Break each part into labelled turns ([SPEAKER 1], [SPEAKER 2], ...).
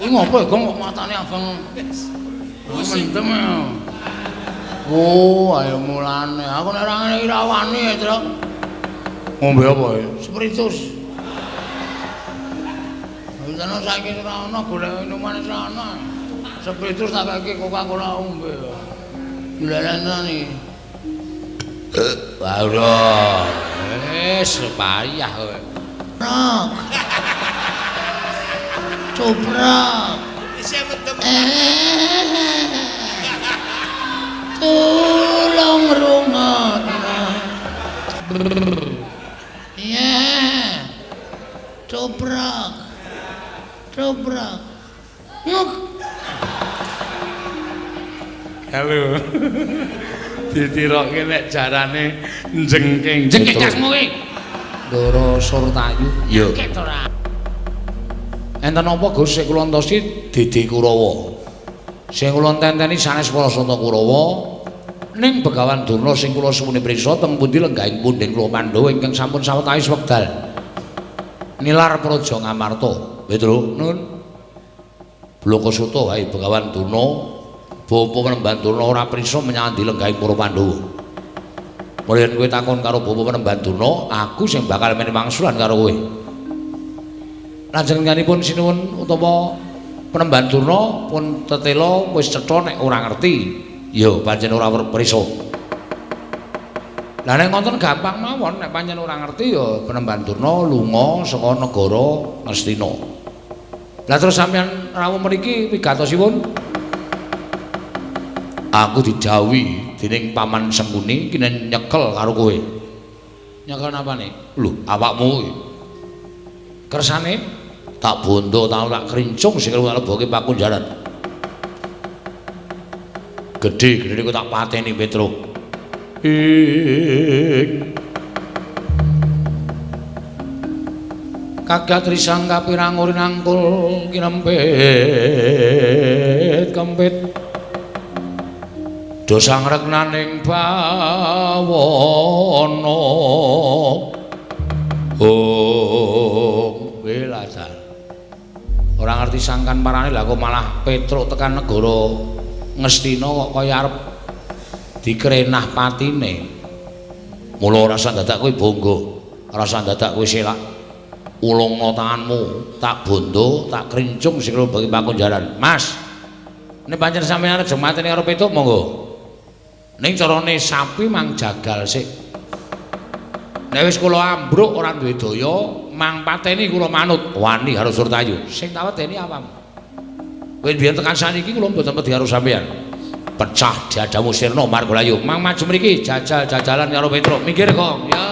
[SPEAKER 1] Kuwi ngopo ya, Gong, kok matane abang? Mendem ya. Oh, ayo mulane. Aku nek ora ngene iki ra wani ya, Truk. Ngombe apa ya? Spiritus. Wis saiki ora ana golek minuman ora ana. Spiritus tak kaki Coca-Cola ngombe. Lha iki. Wah, ora. Wis payah kowe. Prok. Coprak.
[SPEAKER 2] Isih mendem.
[SPEAKER 1] Tulung rungokno. Iya. Coprak. Coprak. Nguk.
[SPEAKER 3] Halo. Ditiroke nek jarane jengking.
[SPEAKER 1] Jengking jasmu kuwi.
[SPEAKER 3] Ndara Surtayu.
[SPEAKER 1] Iya. Ora.
[SPEAKER 3] Enten apa Gus sing kula entosi Dede Kurawa. Sing kula tenteni sanes para Sata Kurawa ning Begawan Durna sing kula suwuni prisa teng pundi lenggahing pundhen kula Pandhawa ingkang sampun sawetawis wekdal nilar Praja Ngamarta. Petro, nun. Blakasuta wae Begawan Durna, bapa Panembahan Durna ora prisa menyang endi lenggahing para Pandhawa. Mulih kowe takon karo bapa Panembahan Durna, aku sing bakal menehi wangsulan karo kowe. Panjenenganipun sinuwun utawa Panembahan Durna pun tetela wis cetha nek ora ngerti. Ya pancen ora prisa. Lah nek ngoten gampang mawon, nek pancen ora ngerti ya Panembahan Durna lunga saka negara Ngastina. Lah terus sampeyan rawuh mriki wigatosipun? Aku didhawuhi dening Paman Sengkuni kene nyekel karo kowe. Nyekel napane? Lho, awakmu kuwi. Kersane tak bondo tau tak krincung sing tak leboke pakunjaran. Gedhe-gedhe ku tak pateni Petro. Ing kagat risang kapirang urinangkul kinempit kempit. Do sangreknaning bawana. Oh, welajar. Ora ngerti sangkan parane lah kok malah Petruk tekan negara Ngastina kok kaya arep dikrenah patine. Mula ora usah dadak kowe bangga, ora usah dadak kowe selak. Ulungna tanganmu, tak bondo, tak krincung sing bagi pakunjaran. Mas, nek pancen sampeyan aja mateni karo Petruk monggo. Ning carane sapi mang jagal sik. Nek wis kula ambruk ora duwe daya, mang pateni kula manut wani karo Surtayu. Sing tak wedeni awakmu. Kowe biyen tekan saniki kula mboten wedi karo sampeyan. Pecah dadamu sirna Margalayu. Mang maju mriki jajal-jajalan karo Petruk. Minggir, Kong. Ya.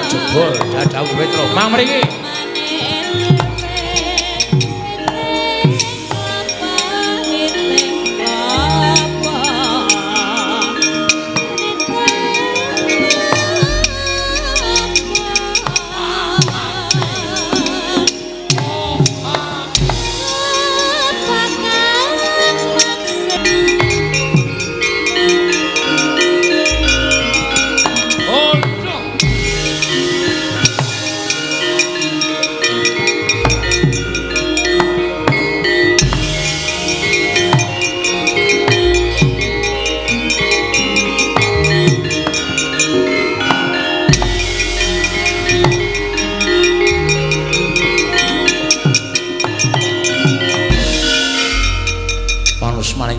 [SPEAKER 3] Jebol dadamu Petro. Mang mriki.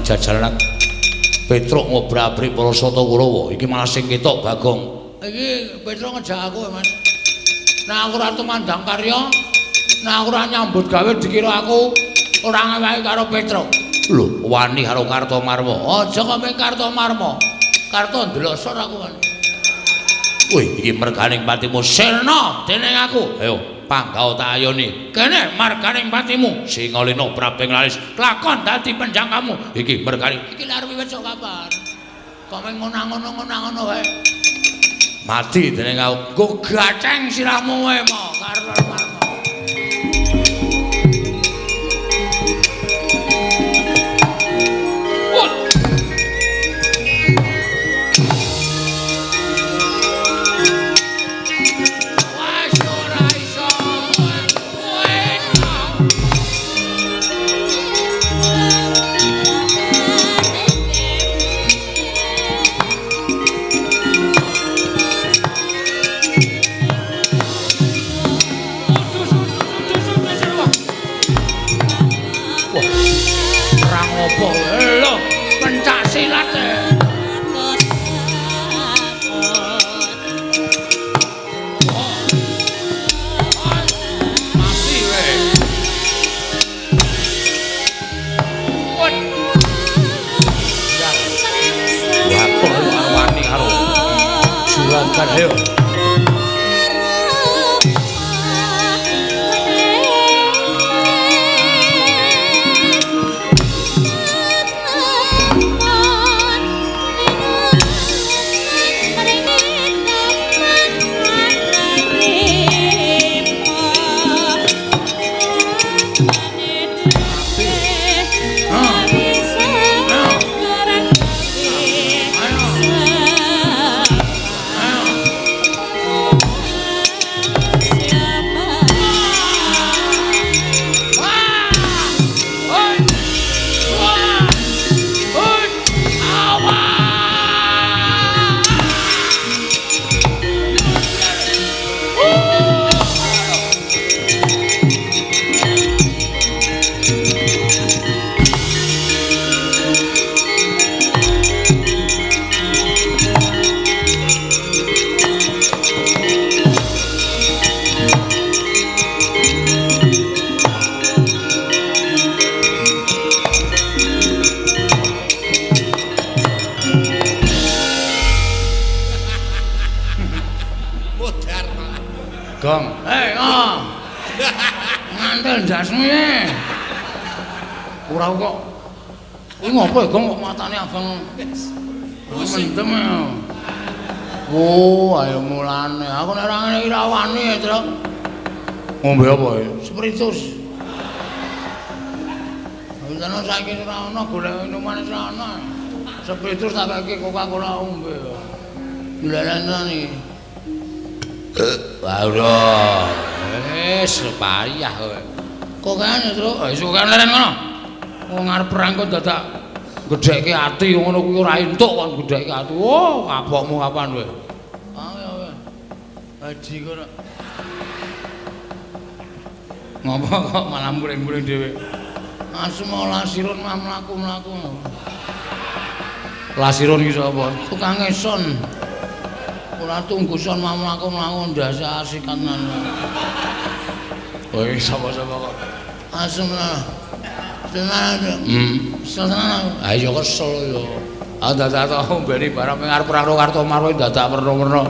[SPEAKER 3] jajalan Petruk ngobrak-abrik para Sata Kurawa. Iki malah sing ketok Bagong.
[SPEAKER 1] Iki Petruk ngejak aku, Mas. Nah aku ora tumandang karya, nah aku ora nyambut gawe dikira aku ora ngewahi karo Petruk.
[SPEAKER 3] Lho, wani karo Kartomarma.
[SPEAKER 1] Aja kok mung Kartomarma. Karto ndelosor aku kan.
[SPEAKER 3] Wih, iki merganing patimu sirna dening aku. Ayo, panggao tak ayoni.
[SPEAKER 1] Kene marganing patimu.
[SPEAKER 3] Singalina prabing laris
[SPEAKER 1] lakon dadi penjangkamu.
[SPEAKER 3] Iki merganing.
[SPEAKER 1] Iki lha arep wiwit sok kapan? Kok mung ngono-ngono wae.
[SPEAKER 3] Mati dening aku.
[SPEAKER 1] Nggo gaceng sirahmu wae mo Kartomarma.
[SPEAKER 3] Ayo.
[SPEAKER 1] Gong. Hei, oh. Ngantel ndasmu iki. Ora kok. Kuwi ngopo ya, Gong, kok matane abang. Mendem ya. Oh, ayo mulane. Aku nek ora ngene iki ra wani, Truk.
[SPEAKER 3] Ngombe apa ya?
[SPEAKER 1] Spiritus. Wonten saiki ora ana golek minuman ora ana. Spiritus tak kei Coca-Cola ombe. Lha iki.
[SPEAKER 3] Ora. Wis payah kowe.
[SPEAKER 1] Kok kene, Truk? Wis kok leren ngono. Wong arep perang kok dadak gedhekke ati ngono kuwi ora entuk kon gedhekke ati. Oh, kapokmu kapan kowe? Ayo kowe. Haji kono. Ngopo kok malah muring-muring dhewe? Asma lasirun mah mlaku-mlaku.
[SPEAKER 3] Lasirun iki sapa?
[SPEAKER 1] Tukang son. Ora tunggu son mah mlaku-mlaku ndase asikan.
[SPEAKER 3] Kowe sapa-sapa kok?
[SPEAKER 1] Asem lah. Tenan. Kesel tenan.
[SPEAKER 3] Ha iya kesel ya. Ah dadak tau mbeni barang arep perang karo Kartomarwa dadak werna-werna.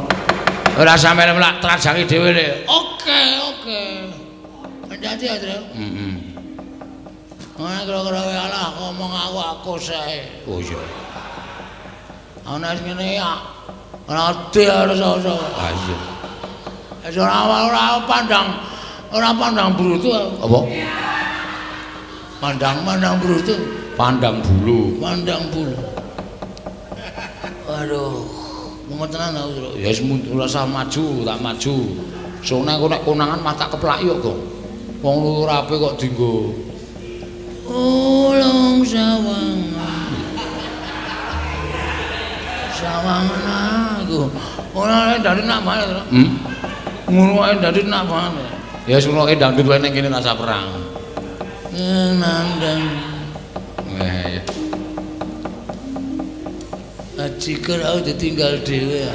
[SPEAKER 3] Ora sampe mlak trajangi dhewe le.
[SPEAKER 1] Oke, oke. Hati-hati ya, Tru.
[SPEAKER 3] Heeh.
[SPEAKER 1] Ora kira-kira alah ngomong aku sae.
[SPEAKER 3] Oh iya.
[SPEAKER 1] Ana sing ngene ya. Ora ati harus iso.
[SPEAKER 3] Ha iya.
[SPEAKER 1] Wis ora pandang brutu.
[SPEAKER 3] Apa?
[SPEAKER 1] Pandang brutu.
[SPEAKER 3] Pandang bulu.
[SPEAKER 1] Pandang bulu. Waduh, mumet tenan aku, Tru.
[SPEAKER 3] Ya wis mundur rasa maju, tak maju. Sone aku nek konangan mah tak keplaki kok, Gong. Wong ora apik kok dienggo.
[SPEAKER 1] Ulung sawangan. Sawangan aku. Ora dadi nak banget, Tru. Ngono wae dadi nak banget.
[SPEAKER 3] Ya wis ngono dangdut wae ning kene rasa perang.
[SPEAKER 1] Nandang.
[SPEAKER 3] Eh ya.
[SPEAKER 1] Bajigur aku ditinggal dhewe.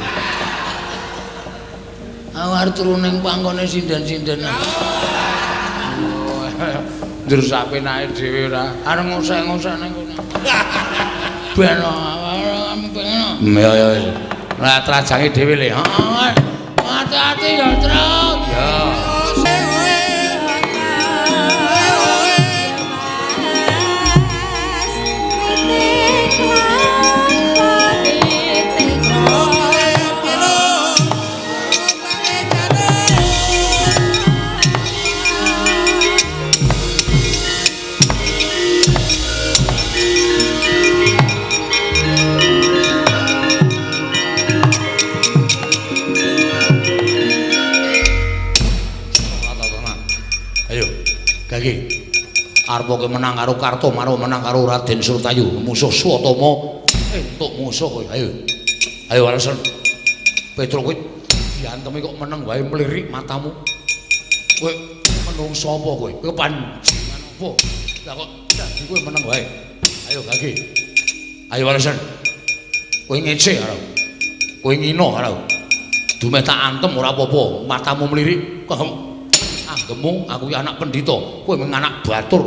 [SPEAKER 1] Aku arep turu ning panggone sinden-sinden. Ndur sak penake dhewe ora. Arep ngosek-ngosek ning kono. Ben pengen.
[SPEAKER 3] Ya ya. Lah trajange dhewe le.
[SPEAKER 1] Heeh. Hati-hati ya, Truk.
[SPEAKER 3] Ya. Gage. Arep menang karo Kartomarwa, menang karo Raden Surtayu, musuh Swatama. Entuk musuh kowe. Ayo. Ayo alasan. Petruk kowe diantemi kok meneng wae mlirik matamu. Kowe menungso apa kowe? Kowe panjenengan apa? Lah kok dadi kowe meneng wae. Ayo Gage. Ayo alasan. Kowe ngece karo. Kowe ngino karo. Dumeh tak antem ora apa-apa, matamu mlirik kok anggemu aku ki anak pendhita, kowe mung anak batur.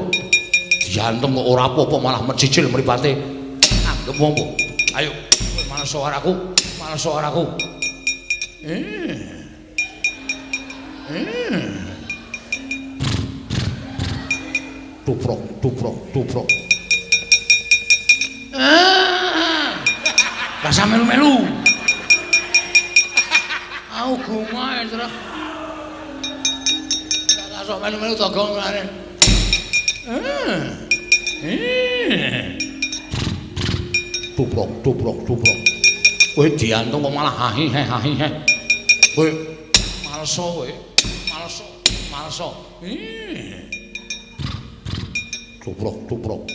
[SPEAKER 3] Diantem kok ora apa-apa malah mecicil mripate. Anggemu apa? Ayo, kowe males karo aku, males karo aku. Tuprok, tuprok, tuprok.
[SPEAKER 1] Rasa melu-melu. Aku gungae, Truk. Sok melu-melu togong mulane.
[SPEAKER 3] Tuprok, tuprok, tuprok. Kowe diantung kok malah hahi he hahi he. Kowe maleso kowe. Maleso, maleso. Tuprok, tuprok.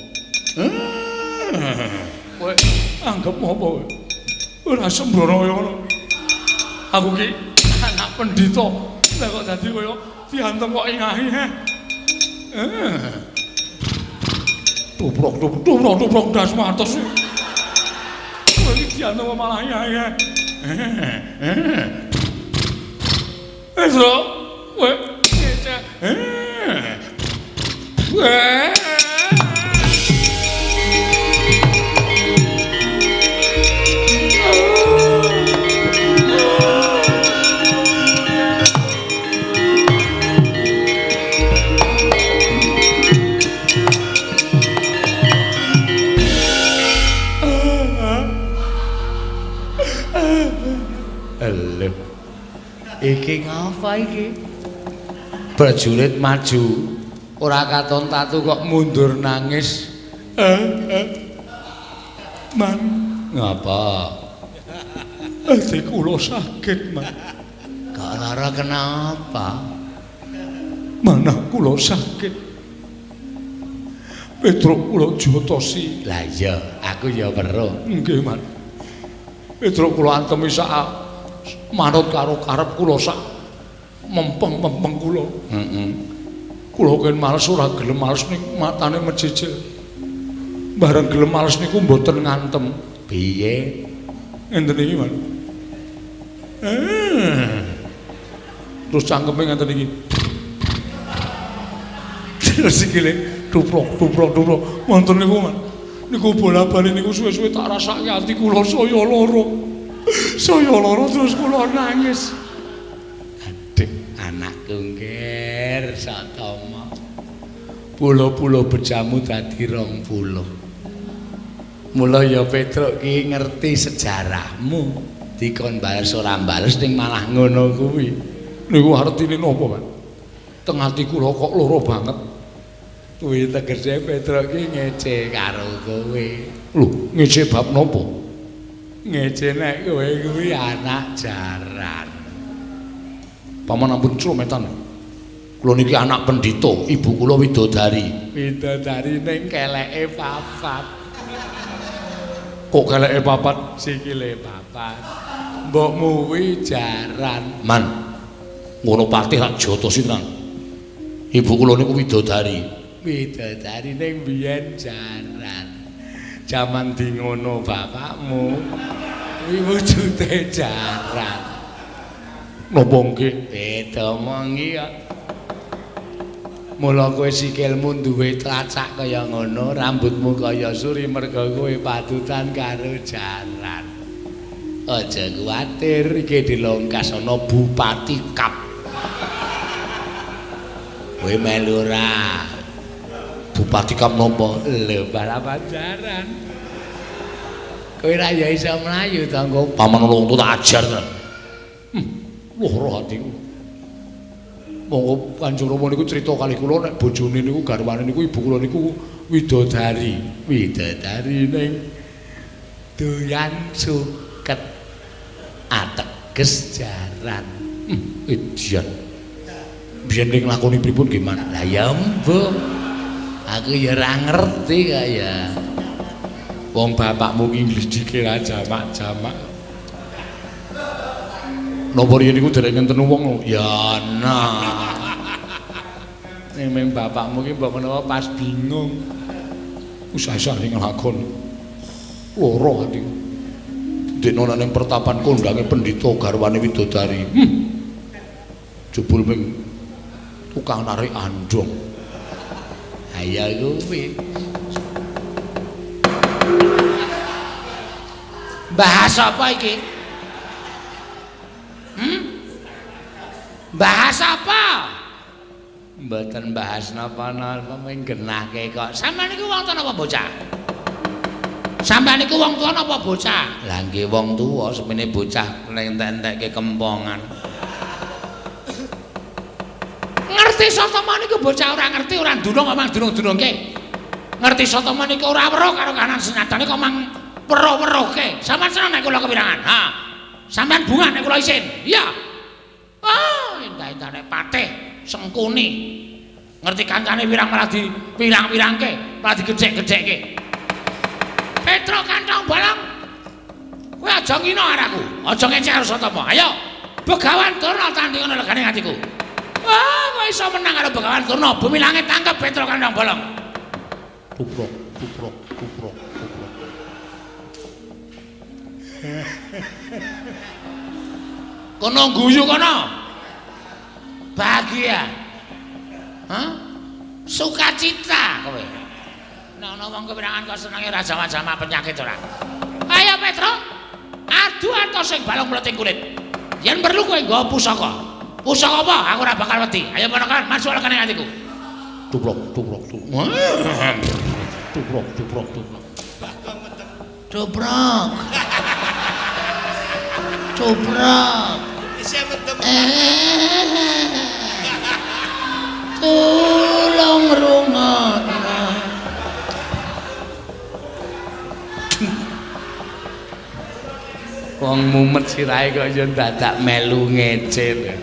[SPEAKER 2] Kowe anggap apa kowe? Ora sembrono kaya ngono. Aku ki anak pendhita. Lah kok dadi kaya diantem kok ingahi he. Tuprok tuprok tuprok tuprok das matos. Kowe iki diantem kok malah ingahi he. Wis lho, kowe ngecek.
[SPEAKER 3] Iki ngapa iki? Prajurit maju, ora katon tatu kok mundur nangis.
[SPEAKER 2] Man,
[SPEAKER 3] ngapa?
[SPEAKER 2] Ati kula sakit, Man.
[SPEAKER 3] Kok lara kenapa?
[SPEAKER 2] Manah kula sakit. Petruk kula jotosi.
[SPEAKER 3] Lah iya, aku ya weruh.
[SPEAKER 2] Nggih, Man. Petruk kula antemi sak manut karo karep kula sak mempeng-mempeng kula.
[SPEAKER 3] Heeh.
[SPEAKER 2] Kula ken males ora gelem males ning matane mejejel. Bareng gelem males niku mboten ngantem.
[SPEAKER 3] Piye?
[SPEAKER 2] Ngenten iki, Man. Terus cangkeme ngenten iki. Terus sikile tuprok tuprok tuprok. Wonten niku, Man. Niku bola-bali niku suwe-suwe tak rasake ati kula saya lara. Saya lara terus kula nangis.
[SPEAKER 3] Aduh, anakku ngger Satama. Pulo-pulo bejamu dadi 20. Mula ya Petruk ki ngerti sejarahmu. Dikon bales ora bales ning malah ngono kuwi.
[SPEAKER 2] Niku artine napa, Pak? Teng ati kula kok lara banget.
[SPEAKER 3] Kuwi tegese Petruk ki ngece karo kowe.
[SPEAKER 2] Lho, ngece bab napa?
[SPEAKER 3] Ngece nek kowe kuwi anak jaran.
[SPEAKER 2] Paman ampun clometan. Kula niki anak pendhita, ibu kula widodari.
[SPEAKER 3] Widodari ning keleke papat.
[SPEAKER 2] Kok keleke papat?
[SPEAKER 3] Sikile papat. Mbokmu kuwi jaran.
[SPEAKER 2] Man. Ngono patih tak jotosi tenan. Ibu kula niku widodari.
[SPEAKER 3] Widodari ning biyen jaran. Jaman di ngono bapakmu. Kuwi wujude jaran.
[SPEAKER 2] Napa nggih?
[SPEAKER 3] Beda omongi kok. Mula kowe sikilmu duwe tlacak kaya ngono, rambutmu kaya suri merga kowe patutan karo jaran. Aja kuwatir, iki dilongkas ana Bupati Kap. Kowe melu ora?
[SPEAKER 2] Bupati Kap napa?
[SPEAKER 3] Lho, balapan jaran. Kowe ra ya iso mlayu to engko
[SPEAKER 2] paman wong tak ajar tenan. Lara atiku. Monggo Kanjeng Rama niku crita kalih kula nek bojone niku garwane niku ibu kula niku widodari.
[SPEAKER 3] Widodari ning doyan suket ateges jaran.
[SPEAKER 2] Edian. Biyen ning lakoni pripun nggih, Man?
[SPEAKER 3] Lah ya mbuh. Aku ya ora ngerti kaya.
[SPEAKER 2] Wong bapakmu ki nglidike ra jamak-jamak. Napa riyen niku dereng ngenten wong?
[SPEAKER 3] Ya ana. Ning ming bapakmu ki mbok menawa pas bingung.
[SPEAKER 2] Usah-usah ning lakon. Lara atiku. Dene ana ning pertapan kondange pendhita garwane widodari. Jebul ming tukang narik andhong.
[SPEAKER 3] Ha ya kuwi. Bahas apa iki? Bahas apa? Mboten bahas napa-napa mung genahke kok. Sampeyan niku wong tuwa napa bocah? Sampeyan niku wong tuwa napa bocah? Lah nggih wong tuwa, semene bocah nek entek-entekke kempongan. Ngerti Satama niku bocah ora ngerti, ora ndunung kok mang dunung-dunungke. Ngerti Satama niku ora weruh karo kanan senyatane kok mang weruh-weruhke. Sampeyan seneng nek kula kepirangan? Ha. Sampeyan bunga nek kula isin. Iya. Ah, endah-endahne patih Sengkuni. Ngerti kancane wirang malah dipirang-pirangke, malah digecek-gecekke. Petro kantong bolong. Kowe aja ngina karo aku, aja ngecek karo Satama. Ayo, Begawan Durna tandingono legane atiku. Ah, kowe iso menang karo Begawan Durna, bumi langit tangkep Petro kantong bolong.
[SPEAKER 2] Tuprok, tuprok, tuprok, tuprok.
[SPEAKER 3] Kono guyu kono. Bahagia. Hah? Sukacita kowe. Nek ana wong kepirangan kok senenge ora jamak-jamak penyakit ora. Ayo Petro, adu atos sing balung mleting kulit. Yen perlu kowe nggawa pusaka. Pusaka apa? Aku ora bakal wedi. Ayo ponakan, masuk lekane atiku.
[SPEAKER 2] Tuprok, tuprok, tuprok. Tuprok, tuprok, tuprok.
[SPEAKER 1] Tuprok. Tuprok.
[SPEAKER 4] Isih mendem.
[SPEAKER 1] Tulung rungokno.
[SPEAKER 3] Wong mumet sirahe kok ya dadak melu ngece.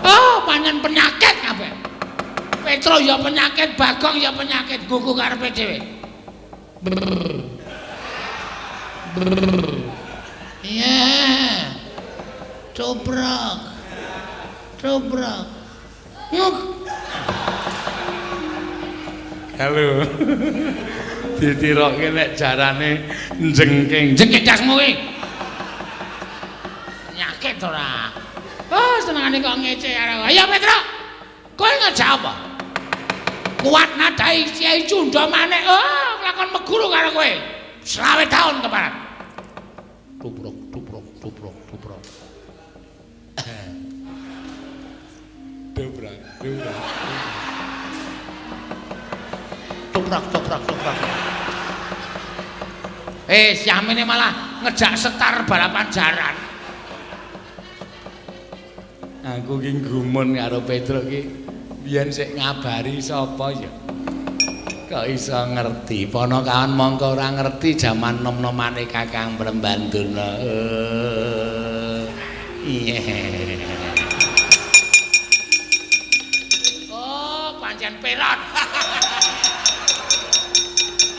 [SPEAKER 1] Oh, pancen penyakit kabeh. Petro ya penyakit, Bagong ya penyakit, gugu karepe dhewe. Iya. Tuprok. Tuprok. Nguk.
[SPEAKER 3] Halo. Ditirokke nek jarane jengking.
[SPEAKER 1] Jengking dasmu kuwi. Penyakit ora. Oh, senengane kok ngece karo. Ayo Petro. Kowe ngejak apa? Kuat nadai Kyai Cunda Manik. Oh, lakon meguru karo kowe. 20 tahun keparat.
[SPEAKER 2] Tuprok, tuprok, tuprok, tuprok. Dobrak, dobrak.
[SPEAKER 1] Toprak, toprak, toprak. Syamine malah ngejak setar balapan jaran.
[SPEAKER 3] Aku ki gumun karo Petro ki biyen sik ngabari sapa ya? Kok iso ngerti? Ponokawan mongko ora ngerti jaman nom-nomane Kakang Brembanduna. Iya.
[SPEAKER 1] Oh, pancen perot.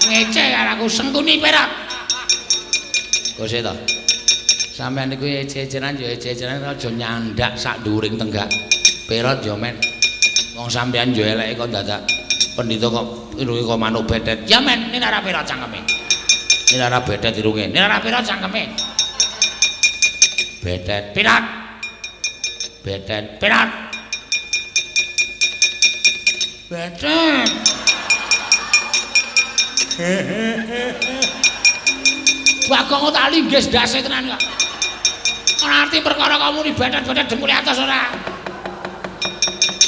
[SPEAKER 1] Ngece karo aku Sengkuni perot.
[SPEAKER 3] Kose to. Sampeyan niku ece-ecenan ya ece-ecenan aja nyandak sak dhuwuring tenggak. Perot ya men. Wong sampeyan ya eleke kok dadak pendhita kok irunge kok manuk betet.
[SPEAKER 1] Ya men, ini ora perot cangkeme.
[SPEAKER 3] Ini ora betet irunge.
[SPEAKER 1] Ini ora perot cangkeme.
[SPEAKER 3] Betet pirat. Betet pirat. Betet. Bagong tak linggis ndase tenan kok. Ora arti perkara kamu ni betet-betet dengkule atas ora.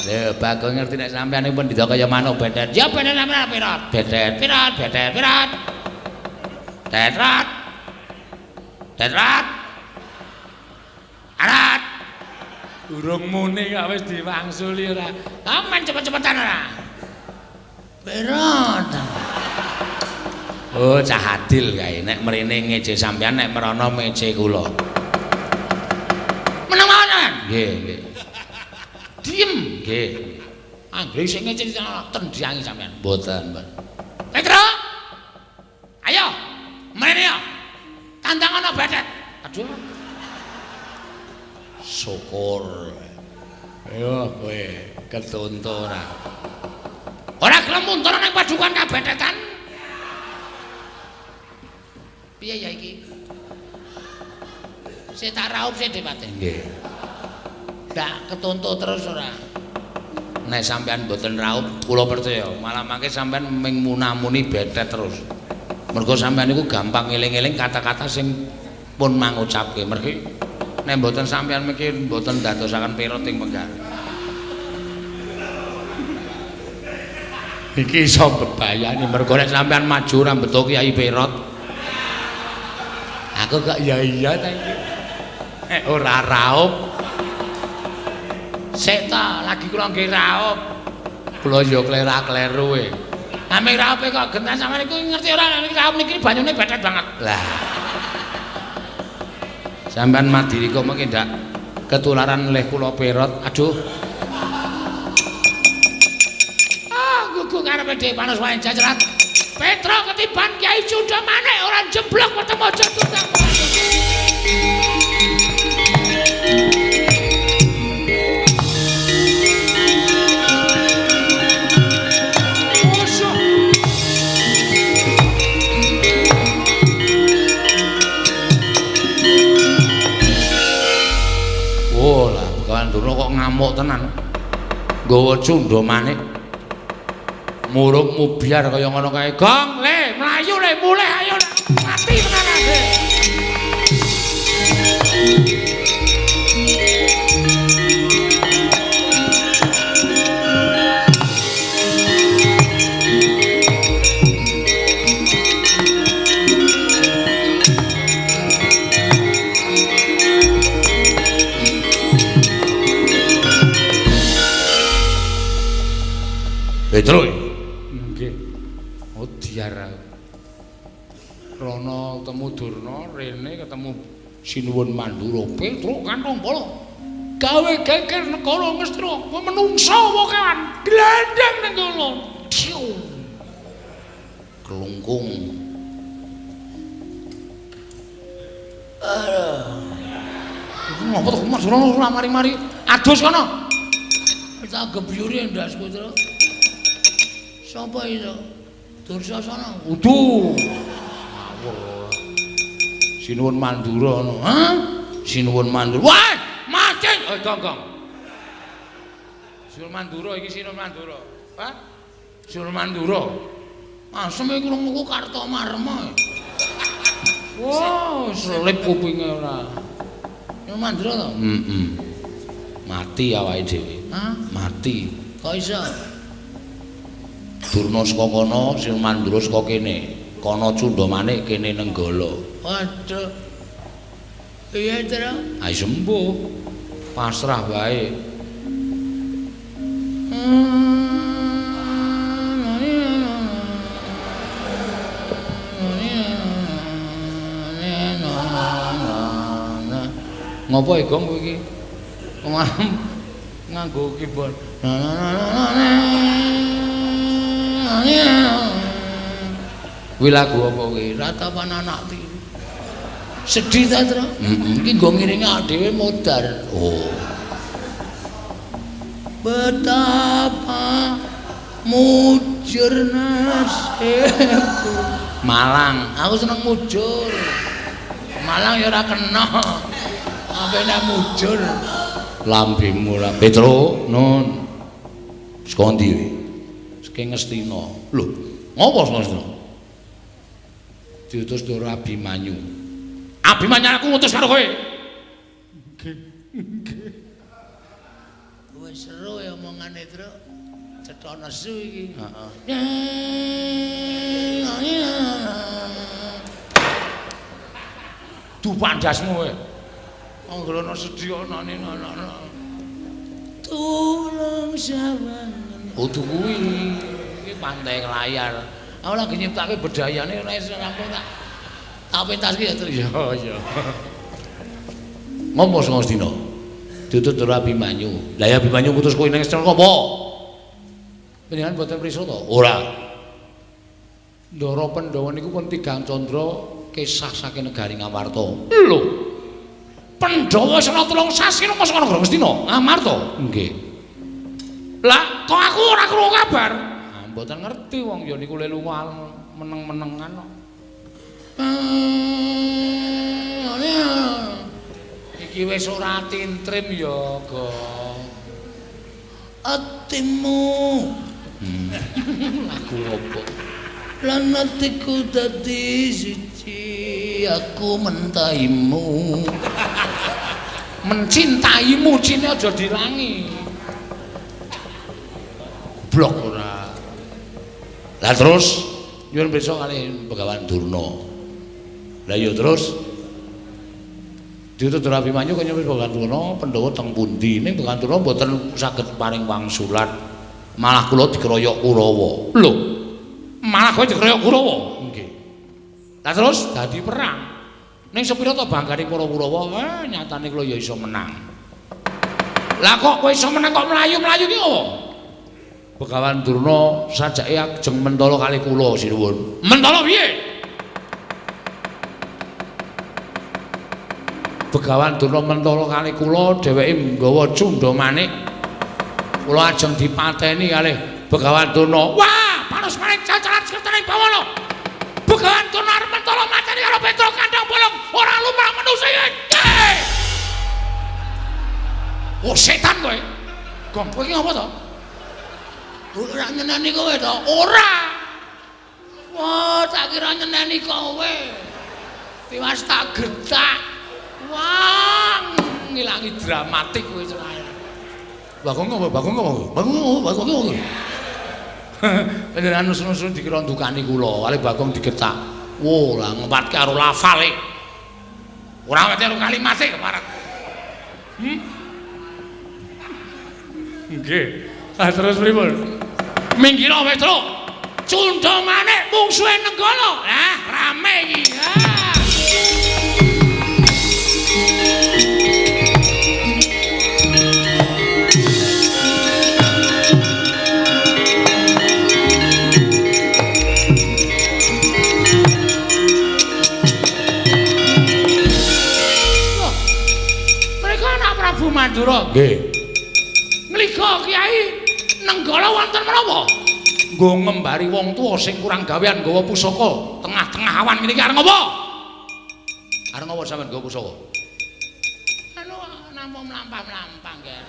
[SPEAKER 3] Lho, Bagong ngerti nek sampean niku pendhita kaya manuk betet. Ya betet sampean pirat. Betet pirat, betet pirat. Tetrat. Tetrat. Arat. Durung muni kok wis diwangsuli ora. Aman cepet-cepetan ora. Pirat. Oh, cah adil kae. Nek mrene ngece sampean, nek merono ngece kula. Meneng mawon. Nggih, nggih. Diem, nggih. Anggere sing ngece tendyangi sampean. Mboten, mboten. Petro. Ayo, mrene yo. Tandang ana betet. Aduh. Syukur. Ayo kowe ketonto ora. Ora gelem muntur nang padukan kabetetan. Piye ya iki? Sik tak raup sik Depate. Nggih. Ndak ketonto terus ora. Nek sampean mboten raup, kula percaya malah mangke sampean ming munamuni betet terus. Mergo sampean niku gampang ngeling-eling kata-kata sing pun mangucapke. Mergi nek mboten sampean miki mboten ndadosaken perot ing penggar. Iki iso bebayani mergo nek sampean maju ora mbeto Kyai Perot. Aku kok ya iya ta iki. Nek ora raup. Sik ta, lagi kula nggih raup. Kula ya klera-kleru e. Ame raupe kok gentas sampean niku ngerti ora nek raup niki banyune betet banget. Lah. Sampean madiri kok mengki ndak ketularan leh kula perot. Aduh. Ah, gugu karepe dhewe panus wae jajrat. Petro ketiban Kyai Cunda Manik ora jeblok weteng aja tutang. Oh lah, Begawan Durna kok ngamuk tenan. Nggawa Cunda Manik. Muruk mubyar kaya ngono kae. Gong, le, mlayu le, mulih ayo. Mati tenan ade. Petro. Nggih. Oh diar aku. Rono ketemu Durna, rene ketemu Sinuwun Mandura. Petro kantong polo. Gawe geger negara Ngastina, menungsa apa kewan? Glandang ning kono. Diu. Klungkung. Aduh. Iku ngopo to Mas Rono ora mari-mari. Adus kono. Tak gebyuri ndasku, Tru. Sapa itu? Dursasana. Udu. Ngawur. Sinuwun Mandura ngono. Hah? Sinuwun Mandura. Wah, mati. Eh, gong, gong. Sinuwun Mandura iki Sinuwun Mandura. Hah? Sinuwun Mandura. Asem iki krunguku Kartomarma. Wah, selip kupinge ora. Sinuwun Mandura to? Heeh. Mati awake dhewe. Hah? Mati. Kok iso? Durna saka kono, Sinuwun Mandura saka kene. Kono Cunda Manik, kene Nenggala. Waduh. Piye, Tru? Ayo sembuh. Pasrah wae. Ngopo e, Gong, kowe iki? Nganggo keyboard. Kuwi lagu apa kuwi? Ratapan anak tiri. Sedih ta, Tru? Heeh. Iki nggo ngiringi awake dhewe modar. Oh. Betapa mujur nasibku. Malang, aku seneng mujur. Malang ya ora kena.
[SPEAKER 1] Ambene mujur. Lambemu ora Petruk, nun. Saka ndi kowe? Saking Ngastina. Lho, ngopo saka Ngastina? Diutus Ndara Abimanyu. Abimanyu aku ngutus karo kowe.
[SPEAKER 2] Nggih. Nggih.
[SPEAKER 1] Wis seru ya omongane, Truk. Cetha nesu iki. Heeh. Dupak ndasmu kowe. Anggere ana sedih ana ana. Tulung sawangen. Kudu kuwi. Iki pantai layar. Aku lagi nyiptake bedayane ora iso rampung tak. Tak pentaske ya, Truk.
[SPEAKER 2] Ya, ya.
[SPEAKER 1] Ngopo sing dina? Diutus Ndara Abimanyu. Lah ya Abimanyu ngutus kowe ning Ngastina apa? Panjenengan boten prisa to? Ora. Ndara Pandhawa niku pun tigang candra kesah saking negari Ngamarta. Lho. Pandhawa wis ana 3 sasi nang saka negara Ngastina, Ngamarta. Nggih. Lah, kok aku ora krungu kabar? Ah, mboten ngerti wong ya niku le lunga meneng-menengan kok. Iki wis ora tintrim ya, Gong. Atimu. Lagu opo? Lan atiku dadi siji, aku mentaimu. Mencintaimu cine aja dilangi. Goblok ora. Lah terus nyuwun pirsa kali Begawan Durna. Lah iya terus diutus Ndara Abimanyu kaya nyuwun Begawan Durna Pandhawa teng pundi? Ning Begawan Durna mboten saged paring wangsulan. Malah kula dikeroyok Kurawa. Lho. Malah kowe dikeroyok Kurawa? Nggih. Lah terus dadi perang. Ning sepira to banggane para Kurawa? Nyatane kula ya iso menang. Lah kok kowe iso menang kok mlayu-mlayu ki apa? Begawan Durna sajake ajeng mentala kali kula sinuwun. Mentala piye? Begawan Durna mentala kali kula, dheweke nggawa cundha manik. Kula ajeng dipateni kalih Begawan Durna. Wah, panus manik cacalan sekertaning bawana. Begawan Durna arep mentala mateni karo Petruk kandhang bolong, ora lumrah manusa iki. Oh setan kowe. Gong, kowe iki ngapa to? Ora nyeneni kowe to? Ora. Wah, tak kira nyeneni kowe. Tiwas tak getak. Wah, ngilangi dramatik kowe cerai. Bagong apa? Bagong apa? Bagong apa? Bagong apa? Panjenengan nusun-nusun dikira ndukani kula, kali Bagong digetak. Wo, lah ngempatke karo lafale. Ora ngerti karo kalimate keparat.
[SPEAKER 2] Nggih. Lah terus pripun?
[SPEAKER 1] Minggir Petruk. Cundha manik mungsuhe Nenggala. Lah, rame iki. Ah. Loh, mereka anak Prabu Mandura.
[SPEAKER 3] Nggih.
[SPEAKER 1] Ngliga Kyai Nenggala wonten menapa? Nggo ngembari wong tuwa sing kurang gawean nggawa pusaka tengah-tengah awan ngene iki arep ngopo? Arep ngopo sampean nggawa pusaka? Anu namung mlampah-mlampah nggih.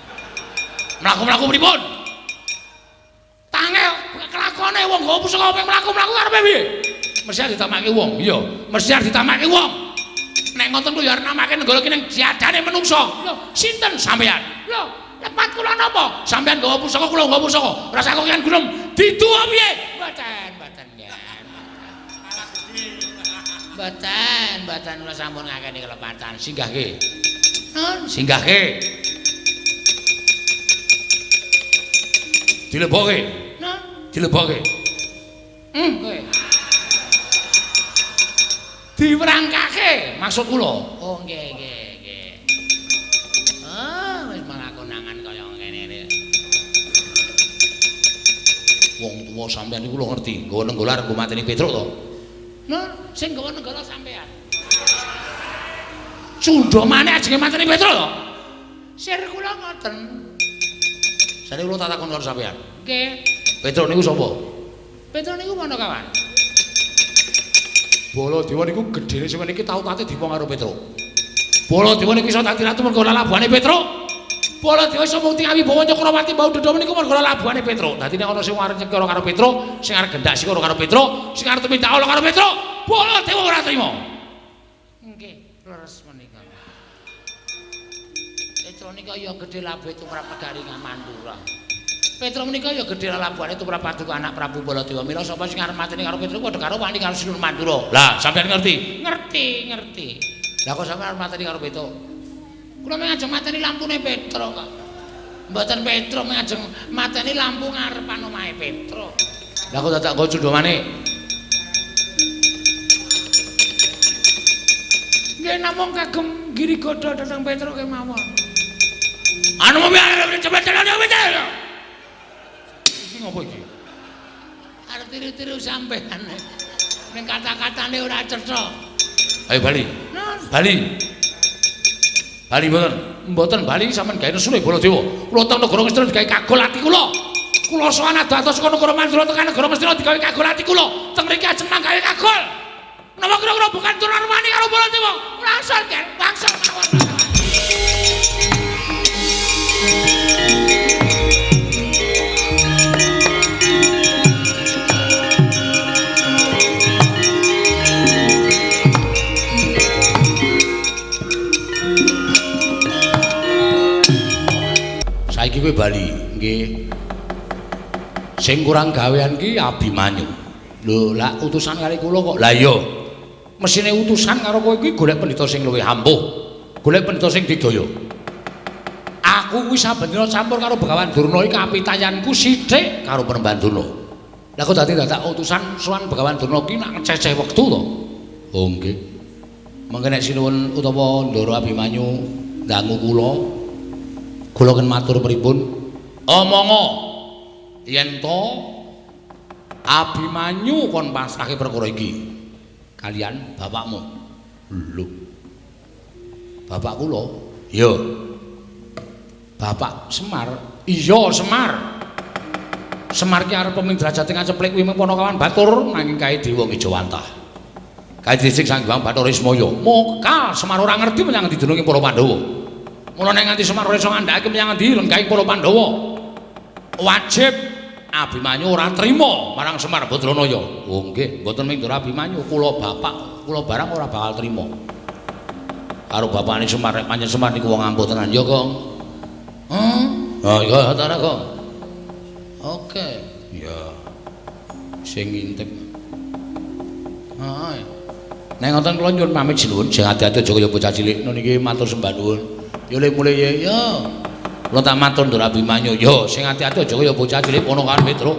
[SPEAKER 1] Mlaku-mlaku pripun? Tangel kelakone wong nggawa pusaka ping mlaku-mlaku arepe piye? Mesti arep ditamake wong. Iya, mesti arep ditamake wong. Nek ngoten kuwi ya arep namake Nenggala ki ning jadane menungsa. Lho, sinten sampean? Lho, lepat kula napa? Sampeyan nggawa pusaka, kula nggawa pusaka. Rasa kok kian gunung didu piye? Mboten, mboten nggih. Mboten, mboten kula sampun ngakeni kelepatan. Singgahke. Nun, singgahke. Dilebokke. Nun, dilebokke. Kowe. Diwerangkake maksud kula. Oh, nggih, nggih, nggih. Ah, wis malah konangan kaya ngene iki. Wong tuwa sampean niku lho ngerti, nggawa Nenggala arep nggo mateni Petruk to? Nun, sing nggawa Nenggala sampean. Cundha maneh ajenge mateni Petruk to? Sir kula ngoten. Sare kula tak takon karo sampean. Nggih. Petruk niku sapa? Petruk niku Panakawan. Baladewa niku gedhene sampeyan iki tau tate dipong karo Petruk.
[SPEAKER 3] Baladewa niku iso dadi ratu mergo lalabuhane Petruk. Baladewa iso mukti awibawa Cakrawati mbau dendha niku mergo lalabuhane Petruk. Dadi nek ana sing arep nyekira karo Petruk, sing arep gendak sikira karo Petruk, sing arep tumindak ala karo Petruk, Baladewa ora trima.
[SPEAKER 1] Nggih, leres menika. Petruk nika ya gedhe labuhe tumrap negari Mandura. Petruk menika ya gedhe lalabuhane tumrap paduka anak Prabu Baladewa. Mila sapa sing arep mateni karo Petruk padha karo wani karo Sinuwun Mandura.
[SPEAKER 3] Lah, sampeyan ngerti?
[SPEAKER 1] Ngerti, ngerti. Lah kok sampeyan arep mateni karo Petruk? Kula mung ajeng mateni lampune Petruk kok. Mboten Petruk mung ajeng mateni lampu ngarepan omahe Petruk.
[SPEAKER 3] Lah kok dadak nggo cundhamane?
[SPEAKER 1] Nggih namung kagem giri godha dhateng Petruk kemawon.
[SPEAKER 3] Anu cepet cepet. Iki ngopo iki?
[SPEAKER 1] Arep tiru-tiru sampean. Ning kata-katane ora cetha.
[SPEAKER 3] Ayo bali. Bali. Bali mboten. Mboten bali sampean gawe nesune Baladewa. Kula teng negara Ngastina digawe kagol ati kula. Kula sowan adoh-adoh saka negara Mandura tekan negara Ngastina digawe kagol ati kula. Teng mriki ajeng manggawe kagol. Napa kira-kira bukan turunan wani karo Baladewa?
[SPEAKER 1] Langsung kan, langsung mawon.
[SPEAKER 3] Saiki kowe bali, nggih. Sing kurang gawean ki Abimanyu. Lho, lah utusan kali kula kok. Lah iya. Mesine utusan karo kowe kuwi golek pendhita sing luwih ampuh. Golek pendhita sing digdaya. Aku kuwi saben dina campur karo Begawan Durna iki kapitayanku sithik karo Panembahan Durna. Lah kok dadi dadak utusan sowan Begawan Durna ki nak ngececeh wektu to? Oh nggih. Mengke nek sinuwun utawa Ndara Abimanyu ndangu kula, kula ken matur pripun? Omongo yen to Abimanyu kon pasrahke perkara iki kalian bapakmu. Lho. Bapak kula? Iya. Bapak Semar? Iya, Semar. Semar ki arep pemidrajate ngaceplik kuwi Panakawan Batur nanging kae dewa ngejawantah. Kae dhisik Sang Hyang Bathara Ismaya. Moka Semar ora ngerti menyang endi dununge para Pandhawa. Mula nek nganti Semar ora iso ngandhakake menyang endi lenggahing para Pandhawa. Wajib Abimanyu ora trima marang Semar Badranaya. Oh nggih, mboten mung Ndara Abimanyu, kula bapak, kula barang ora bakal trima. Karo bapakne Semar, nek pancen Semar niku wong ampuh tenan ya, Gong.
[SPEAKER 1] Hah?
[SPEAKER 3] Oh iya, ta Gong.
[SPEAKER 1] Oke.
[SPEAKER 3] Ya. Sing ngintip.
[SPEAKER 1] Heeh.
[SPEAKER 3] Nek ngoten kula nyuwun pamit sinuwun, sing ati-ati aja kaya bocah cilik. Nun iki matur sembah nuwun. Ya le mulih ya. Yo. Kula tak matur Ndara Abimanyu. Yo, sing ati-ati aja kaya bocah cilik Ponokawan Petruk.